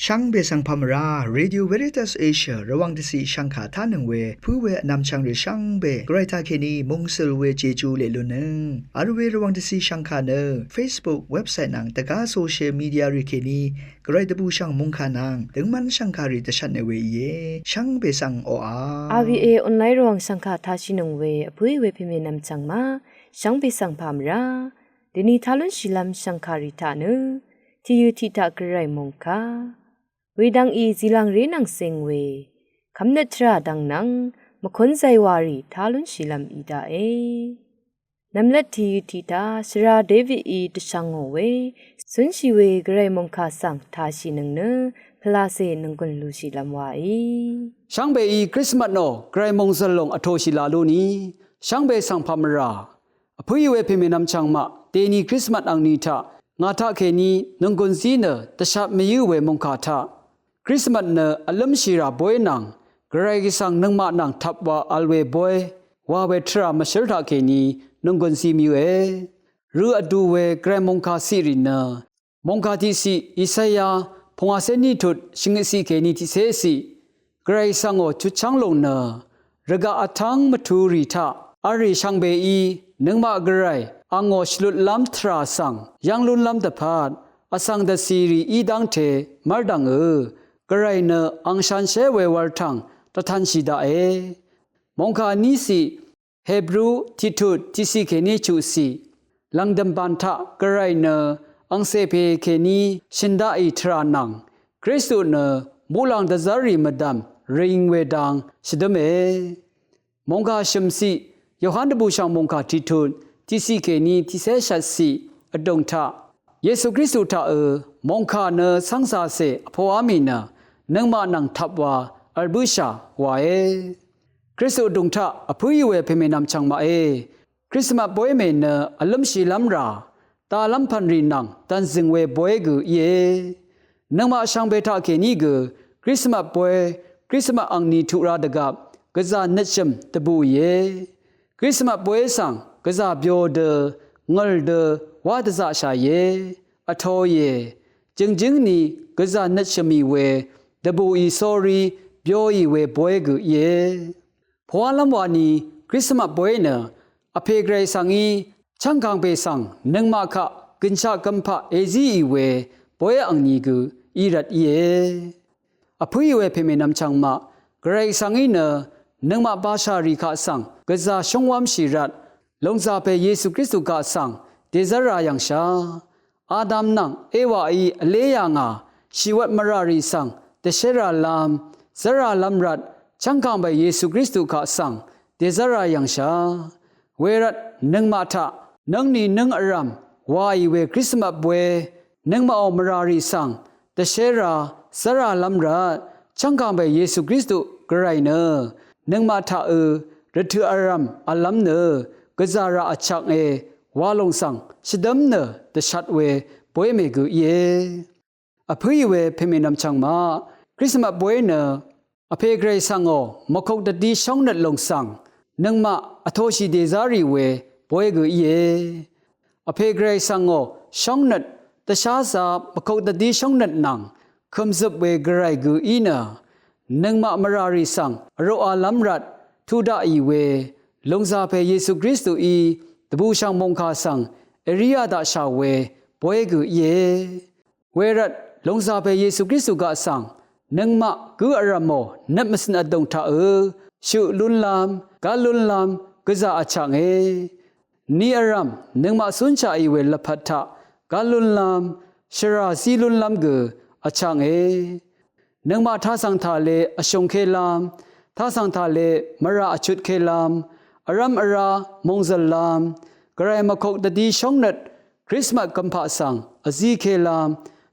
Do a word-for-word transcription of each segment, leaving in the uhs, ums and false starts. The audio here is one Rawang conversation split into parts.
Shvngbe svng pà mvrá Radio Veritas Asia Rvwàng dvciq shvngkà tánøng we pǿ we vnvmchvng rì shvngbe Gvray taqkèní mungsøl we Jeju leq lunnøng vl we Rvwàng dvciq shvngkà nø Facebook, website nvng dvgá social media rì kèní Gvray dvbùshv̀ng mòngkà nvng døngmv́n shv̀ngkàrì dvshvtne we íe. Shvngbe svng oqà. R V A online Rvwàng shv̀ngkà tashìnøng we vpǿì we pèmènvm chv̀ng ma shvngbe svng pà mvrá dvni tá lúnshìlv́m shv̀ngkàrì taq nø tìyø tiq taq Gvray mòngkà wedvng í zìlv̀ngré nvng seng we kvmnøt tvrà dvng nvng mvkún zaywàrì tá lúnshìlv́m í daqe. Nvmlat tìyø tiq taq shvra David í dvshvngò we zúnshì we Gvray mòngkà svng tashìnøng nø pvlacè nònggùn lushìlv́m waí. Shvngbeí Krismas nò Gvray mòngzø̀l lòng vtoshì la lúni shvngbe svng pà mvrá vpǿì we pèmènvm chv̀ng maq dèni Krismas angni taq ngà taqkèní nònggùn zí nø dvshat mvyǿ we mòngkà taq Krismas nø vlǿmshìrà bóy nvng Gvray svng nøngmaq nvng tvp wa vl we bóy wa we tvrà mvshǿl taqkèní nònggùn zí mvyǿe. Rø vdu we Gvray mòngkà ciqrì nø mòngkà tiqciq Isaya pungwàcé ní tut shvngøtciq kèní tiqcéciq Gvray svngò chutchv́ng lòng nø rvgaq vtv́ng mvtūrì taq vlrì shvngbeí nøngmaq Gvray angò shvlutlv́m tvrà svng yv́ng lúnlv́m dvpvt vsvng dvcìrì í dv́ngte mv́rdv̀ngø Gvray nø ang shanshér we wurtv̀ng dvtv̄nshì daqe. Mòngkà níciq Hebru tiqtut tiqciq kèní chuqciq lv̀ngdø̀m bàn taq Gvray nø angcè pè kèní shø̀n daqì tvrà nvng Kristu nø muqlàng dvzv́rrì mvdv̀m rvyng we dang shvdǿme. Mòngkà shø̀mciq Yohan dvbùshv̀ng mòngkà tiqtut tiqciq kèní tiqcé shvtciq vdùng taq Yesu Kristu taqø mòngkà nø cv́ngcàcè vpoqá mì nø nøngmaq nvng tvp wa vl bǿshà wae. Kristu vdùng taq vpǿì we pèmènvm chv̀ng maqe. Krismas bóy mè nø vlǿmshìlv́m rà dalv́m pv̀nrì nvng dv̀nzø̀ng we bóy gø íe. Nøngmaq shvngbe taqkèní gø Krismas bóy Krismas angni tuq ra dvgvp gvzà nøtshø̀m dvbùìe. Krismas bóy svng gvzà byo dø ngø̀l dø wá dvzaqshàìe. Vtoìe. Jø̀ngjǿng ni gvzà nøtshø̀mì we dvbùì sórí byoì we bóy gø íe. Pvwálv́m wani Krismas bóy nø Vpè Gvray svng í chv́ngkàngpè svng nøngmaq kaq gø̀nshaq gvmpaq èzíì we bóy angni gø í rvt íe. Vpǿì we pèmènvm chv̀ng maq Gvray svng í nø nøngmaq bashà rì kaq svng gvzà shúngwv́mshì rvt lòngzàpè Yesu Kristu kaq svng dèzv́ra yv̀ngshà. Adam nvng Ewaí vlé yà ngà shìwvt mvràrì svng dvshér ràlv́m zv́r ràlv́m rvt chv́ngkàngpè Yesu Kristu kaq svng dèzv́ra yv̀ngshà. Wervt nøngmaq taq nǿngni nǿng vrv̀m waì we Krismas bóy nøngmaqò mvràrì svng dvshér rà zv́r ràlv́m rvt chv́ngkàngpè Yesu Kristu Gvray nø nøngmaq taqø rvtø̀ vrv̀m vlv́m nø gvzà rà vchvknge wa lòng svng shvdǿm nø dvshat we bóy mè gø íe. Vpǿì we pèmènvm chv̀ng maq Krismas bóy nø Vpè Gvray svngò mvkok dvdi shóngnøt lòng svng nøngmaq vtoshì dèzá rì we bóy gø íe. Vpè Gvray svngò shóngnøt dvsházā mvkok dvdi shóngnøt nvng kø̀mzøp we Gvray gø í nø nøngmaq mvràrì svng vroqalv́m rvt tuq daqì we lòngzàpè Yesu Kristuí dvbùshv̀ng mòngkà svng èrí yà daqshà we bóy gø íe. Wervt lòngzàpè Yesu Kristu kaq svng nøngmaq gǿ vrv̀mò nøt mvcø̀n vdùng taqø shøq lúnlv́m gv́l lúnlv́m gvzà vchaknge. Ni vrv̀m nøngmaq cúnshaqì we lvpat taq gv́l lúnlv́m shvrà zí lúnlv́m gø vchaknge. Nøngmaq tasv̀ng tàle vshùngkelv́m, tasv̀ng tàle mvrà vchutkelv́m, vrv́m vrá mòngzø̀llv́m, Gvray mvkok dvdi shóngnøt Krismas gvmpaq svng vzíkelv́m,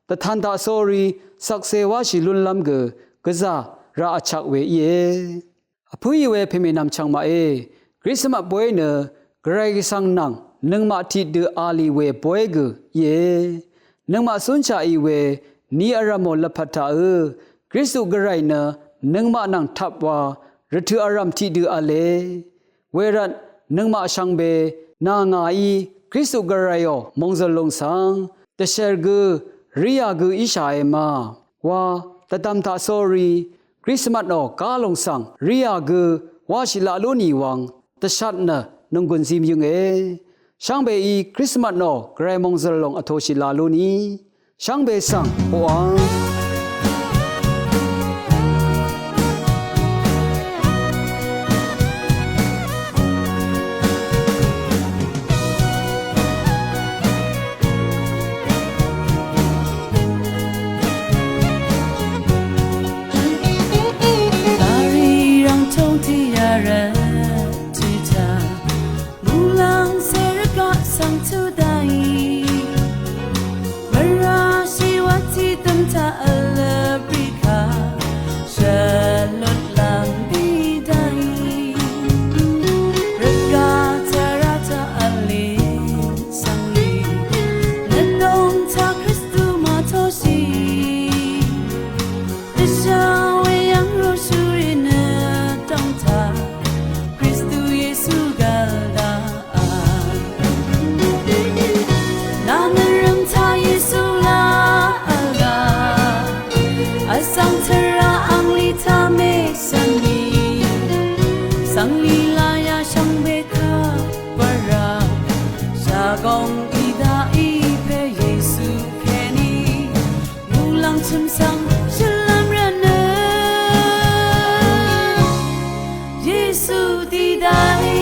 dvtan taq sórí shvkse wáshì lúnlv́m gø gvzà rà vchak we íe. Vpǿì we pèmènvm chv̀ng maqe. Krismas bóy nø Gvray Gvsvng nvng nøngmaq tiqdø a lì we bóy gø íe. Nøngmaq cúnshaqì we ni vrv̀mò lvpat taqø Kristu Gvray nø nøngmaq nvng tvp wa rvtø̀ vrv̀m tiqdø v̄le. Wervt nøngmaq shvngbe nà ngàí Kristu Gvrayò mòngzø̀l lùng svng dvshèr gø rí yà gø íshàe ma. wa dvdvm taq sórí Krismas nò galòng svng ríā gø wáshì laq lú nì wvng dvshat nø nònggùn zim yønge. Shvngbeí Krismas nò gvray mòngzø̀r lòng vtōshì laq lú nì. Shvngbe svng hoqvng. Tarì rv̀ng tóng tì yà rvt tø taq, muqlàng cèrvgaq svng tø daqì. Mvrà shìwà tiqdøm taq vløp rì kà, shvlut lv́m dì daqì. Rvgaq tvrà taq vlì svng lì, nøt dòng taq Kristu màtoshì. Dvsha we yv̀ng roshúrì nø dòng taq Kristu Yesu gv̀l daqà. Nà nvrø̀m taq Yesu laq vl daq. Vsvng tvrà angli taq mèsvng nì. Svng lì laya shvngbe kaq bvra. Shagong í daqì pè Yesu kèní. Muqlàng chø̀m svng shvlv́m rvt nø Yesu tiqdaqì.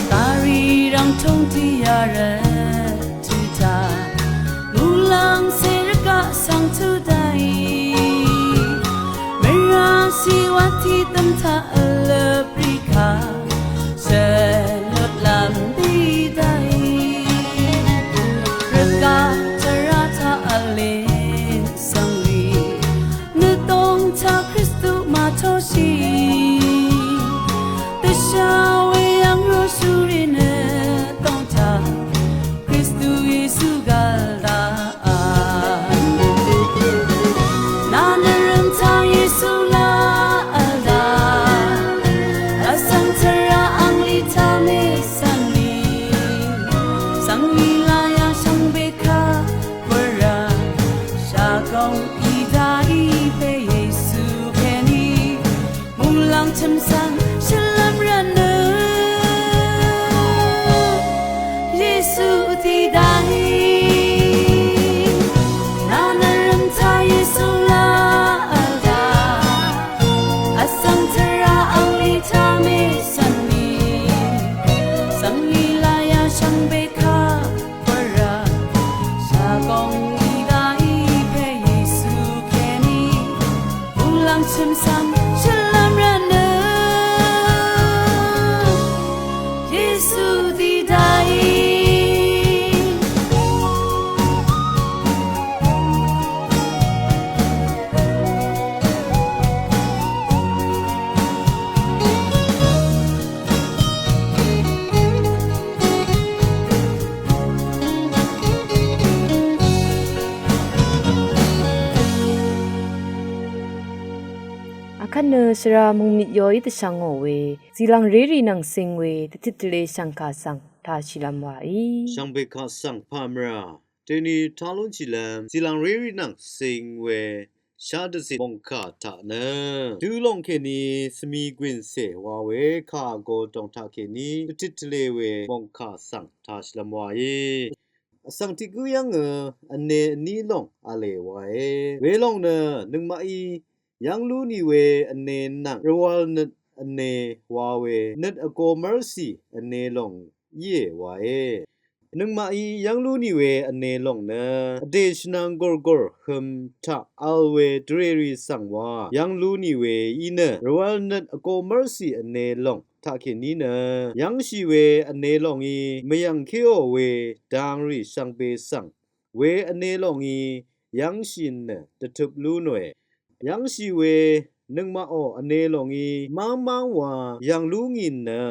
Tarì rv̀ng tóng tì yà rvt tø taq, muqlàng cèrvgaq svng tø daqì. Mvrà shìwà tiqdøm taq vløp rì kà, shvlut lv́m dì daqì. Rvgaq tvrà taq vlì svng lì, nøt dòng taq Kristu màtoshì. Dvsha we yv̀ng roshúrì nøt dòng taq Kristu Yesu gv̀l daqà. Nà nvrø̀m taq Yesu laq vl daq. Vsvng tvrà angli taq mèsvng nì. Svng lì laya shvngbe kaq bvra. Shagong í daqì pè Yesu kèní. Muqlàng chø̀m svng shvlv́m rvt nø Yesu tiqdaqì. Nà nvrø̀m taq Yesu laq vl daq. Vsvng tvrà angli taq mèsvng nì. Svng lì laya shvngbe kaq bvra. Shagong í daqì pè Yesu kèní. Muqlàng chø̀m svng shvlv́m rvt nø Yesu tiqdaqì. Akvt nø shvra mungmit yoí dvshvngò we, zìlv̀ngrérì nvng cing we, dvtit tvle shv̀ngkà svng tashìlv́m wàí. Shv̀ngbè kaq svng pà mvrà, dèni tá lúnshìlv́m, zìlv̀ngrérì nvng cing we, shadvzit mòngkà taq nø. Dø lòng kèní svmi gwìncè wa we kà vgo dòng taq kèní dvtit tvle we mòngkà svng tashìlv́m wàí. Vsvng tiq gǿ yv́ngø vne vní lòng v̄le wae. Welòng nø nøngmaqí yv́ng lú nì we vne nvng rvwv̄l nøt vne wa we nøt vgo mv́rcì vne lòng íe wae. Nøngmaqí yv́ng lú nì we vne lòng nø vdè shvnvng gòrgòr høm taq vl we dvrèrì svng wa yv́ng lú nì we í nø rvwv̄l nøt vgo mv́rcì vne lòng taqkèní nø yv́ngshì we vne lòngí mvyv̀ngkéò we dangrì shvngbe svng we vne lòngí yv́ngshì nø dvtøp lú nòe. Yv́ngshì we nøngmaqò vne lòngí mv́ngmv́ng wa yv̀ng lú ngì nø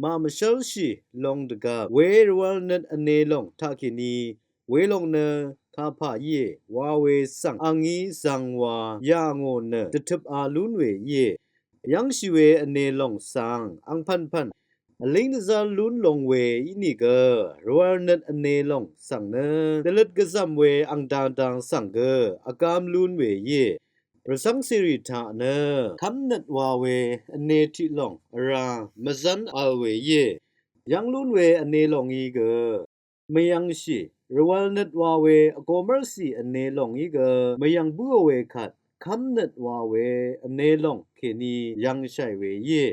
màmvshv́lshì long dvgvp we rvwv̄l nøt vne lòng taqkèní welòng nø kapà íe wa we svng a ngí zvng wa yà ngò nø dvtøp a lún we íe. Yv́ngshì we vne lòng svng angpv̀npv̀n vlíng dvzv́r lún long we ínìgø rvwv̄l nøt vne lòng svng nø dvløt gvzv̀m we ang dangdang svng gø vgám lún we íe. Rvcv́ng cèrì taq nø kv́mnøt wa we vne tiq lòng vrá mvzv́n vl we íe. Yv́ng lún we vne lòngí gø mvyv̄ngshì, rvwv̄l nøt wa we vgō mv́rcì vne lòngí gø mvyv̄ng bǿò we kvt kv́mnøt wa we vne lòng kèní yv̄ngshàì we íe.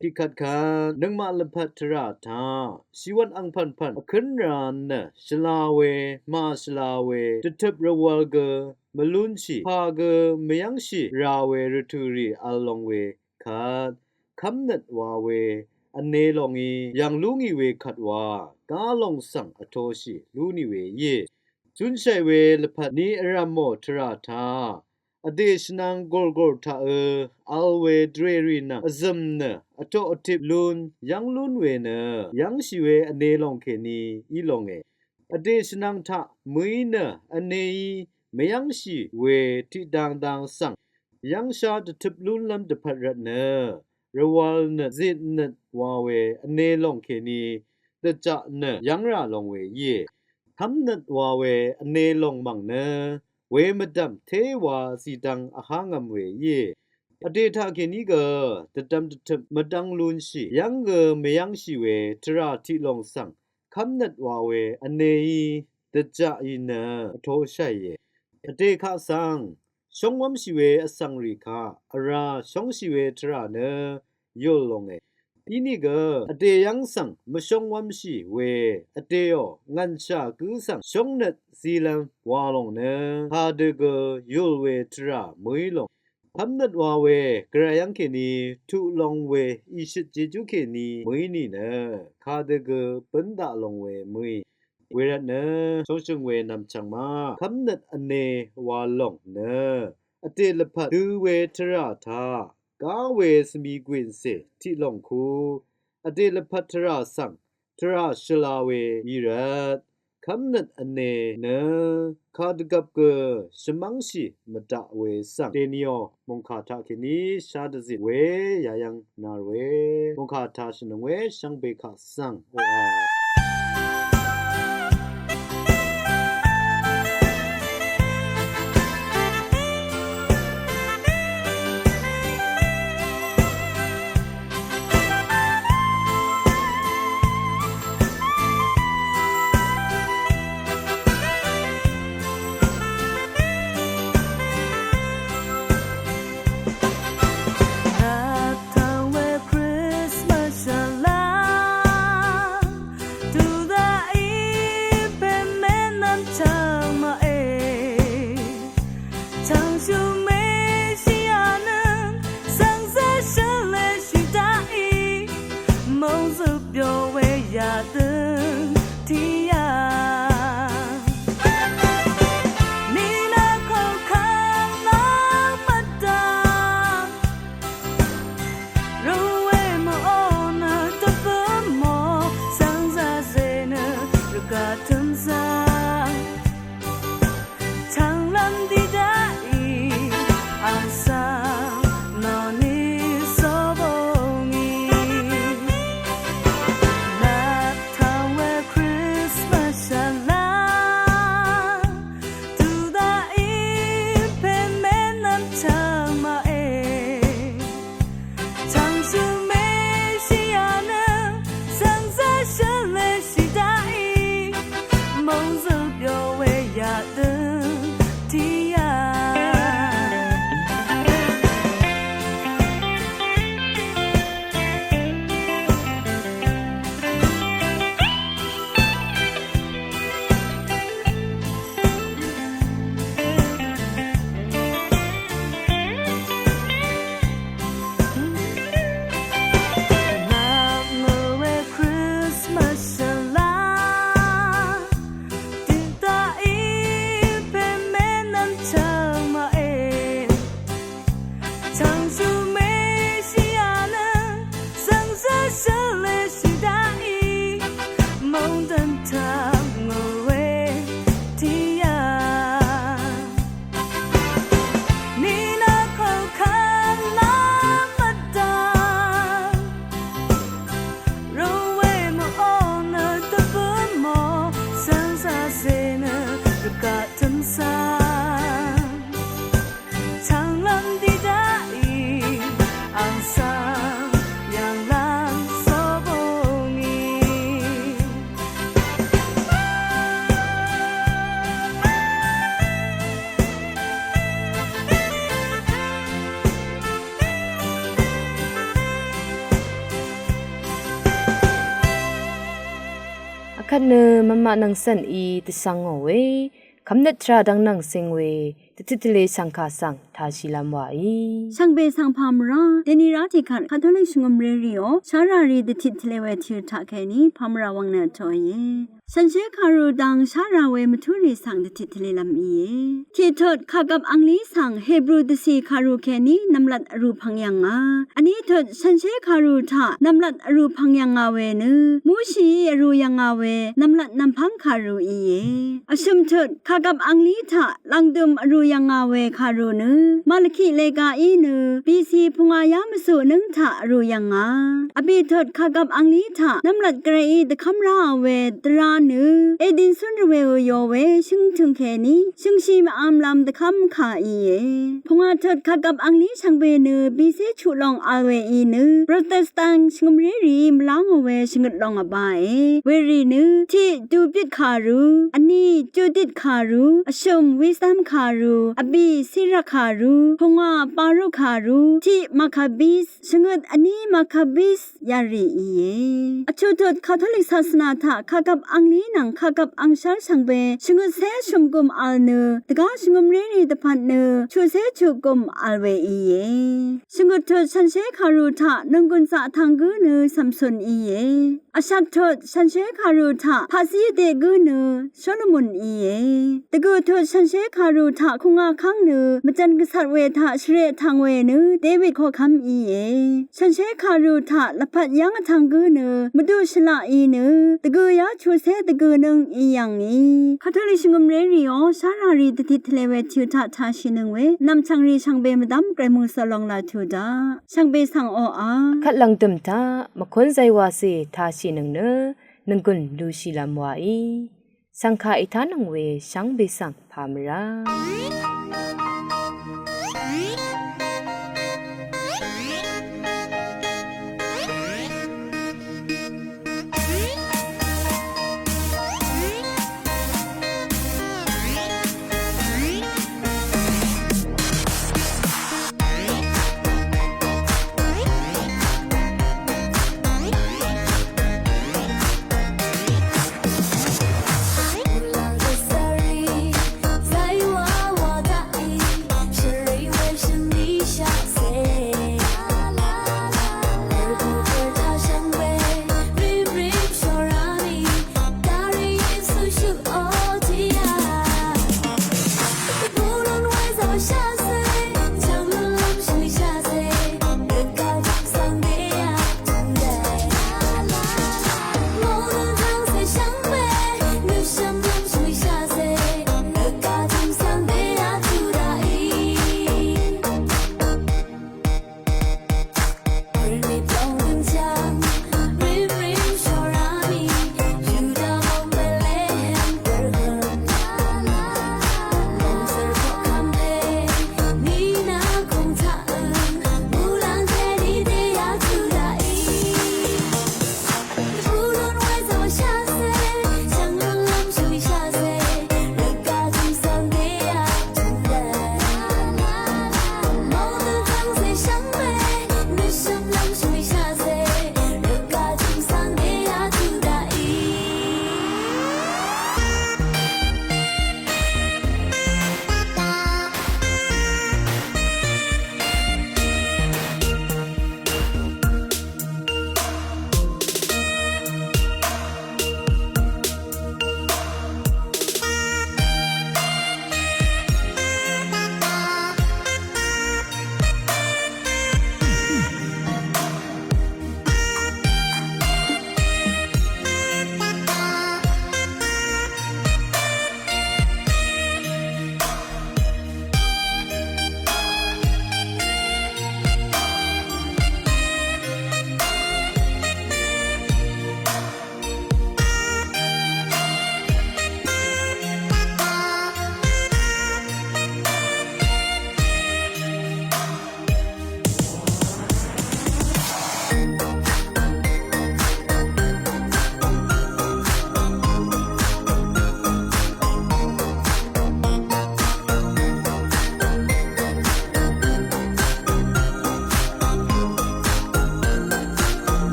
Tiqkvt kvt nøngmaq lvpat tvrà taq shìwvt angpv̀npv̀n vkǿn rā nø shvla we màshvla we dvtøp rvwv̄l gø mvlúnshì pà gø mvyv́ngshì rā we rvtø̀ rì vl long we kvt kv́mnøt wa we vne lòngí yv̀ng lú ngì we kvt wa gá lòng svng vtōshì lú nì we íe. Zúnshàì we lvpat ni vrv̀mò tvrà taq vdè shvnvng gòrgòr taqø vl we dvrèrì nvng vzø̀m nø vtoq vtip lún yv́ng lún we nø yv́ngshì we vne lòng kèní í longe. Vdè shvnvng taq mø̀í nø vneí mvyv́ngshì we tiqdangdang svng yv́ngshá dvtøp lúnlv́m dvpvt rvtnø rvwv̄l nøt zitnøt wa we vne lòng kèní dvjaq nø yv́ng rà long we íe. Kv́mnøt wa we vne lòng mv̀ng nø we mvdv̀m téwa zìdvng vhá ngv̄m we íe. Vdè taqkèní gø dvdvm dvtøp mvdv́ng lúnshì yv́ng gø mvyv́ngshì we tvrà tiq lòng svng kv́mnøt wa we vneí dvjaqì nø vtōshàìe. Vdè kaq svng shóngwv́mshì we vsvng rì kaq vrá shóngshì we tvrà nø yùl longe. Inìgø vdè yv́ng svng mvshóngwv́mshì we vdèò ngv̀nshà gǿ svng shóngnøt zilv̄m wa lòng nø kadø gø yùl we tvrà mø̀í lòng. Kv́mnøt wa we gvray yv́ng kèní tuq long we ìshøt jejú kèní mø̀í nìnø kadø gø bǿn daq long we mø̀í. Wervtnø shóngshø̀ng we nv̀mchv̀ng ma kv́mnøt vne wa lòng nø vdè lvpat dø we tvrà taq gá we svmi gwìncè tiq lòng ku vdè lvpat tvrà svng tvrà shvla we í rvt kv́mnøt vne nø kadvgvp gø shvmv́ngshì mvdaq we svng dènìò mòngkà taqkèní shá dvzit we yayv́ng nár we mòngkà taq shvnøng we shvngbe kaq svng oqà. Kvt nø mvmaq nvng cv̀n í dvshvngò we kvmnøt tvrà dvng nvng cing we dvtit tvle shv̀ngkà svng tāshìlv́m wàí. Shvngbe svng pà mvrá dèni rá tiqkvt Katolik shvngø̀mré rìò shárà rì dvtit tvle we tìr taq kèní pà mvrà wvng nø vtoqìe. Shànshér kàrù dang shárà we mvtúrì svng dvtit tvlelv́m íe. Tiqtut kàgvp anglí svng Hebru dvcì kàrù kèní nv̀mlat vrù pvng yv̀ngà. Vní tut shànshér kàrù taq nv̀mlat vrù pvng yv̀ngà we nø Mushií vrù yv̀ngà we nv̀mlat nv̀mpv́ng kàrù íe. Vshø̀m tut kàgvp anglí taq lv̀ngdø̀m vrù yv̀ngà we kàrù nø Malaki legaí nø B C pungwà yá mvzuq nǿng taq vrù yv̀ngà. Vbì tut kàgvp anglí taq nv̀mlat gvray dvkv́m ráò we dvrá nø Edin cún rvwèò yò we shøngtø̀ng kèní shøngshi mvv̄mlv̄m dvkv́m kà íe. Pungwà tut kàgvp anglí shvngbe nø bìcé chuq long vl we í nø Protestant shvngø̀mré rìí mvlá ngò we shvngøt long vbāe. Werì nø tiq Dubit kàrù, vní Judit kàrù, vshø̀m Wisdom kàrù, vbì Sirak kàrù, pungwà Baruk kàrù, tiq Maccabis, shvngøt vní Maccabis yarì íe. Vchuq tut Katolik sasvna taq kàgvp anglí nvng kàgvp angshv́r shvngbe shvngøtcé shø̀mgùm vl nø dvgá shvngø̀mré rì dvpvt nø chuqcé chuqgùm vl we íe. Shvngøt tut shànshér kàrù taq nònggùn zaq vtvng gǿ nø Samsun íe. Vshat tut shànshér kàrù taq paqzí vdeq gǿ nø Solomon íe. Dvgø̀ tut shànshér kàrù taq kùngà kv́ng nø mvjv̀n gvcat we taq shvreq vtvng we nø David koqkv́m íe. Shànshér kàrù taq lvpat yv́ng vtvng gǿ nø mvduq shvlaq í nø dvgø̀ yá chuqcé dvgø̀ nøng í yv̀ngì. Katolik shvngø̀mré rìò shárà rì dvtit tvle we tìr taq tāshìnøng we nv̀mchv̀ng rì shvngbe mvdv́m gvray mø̀sò long laq tuq daq. Shvngbe svng oqà kvt lv̀ngdø̀m taq mvkún zaywàcè tāshìnøng nø nònggùn lushìlv́m wàí. Shv̀ngkà ètánøng we shvngbe svng pà mvrá.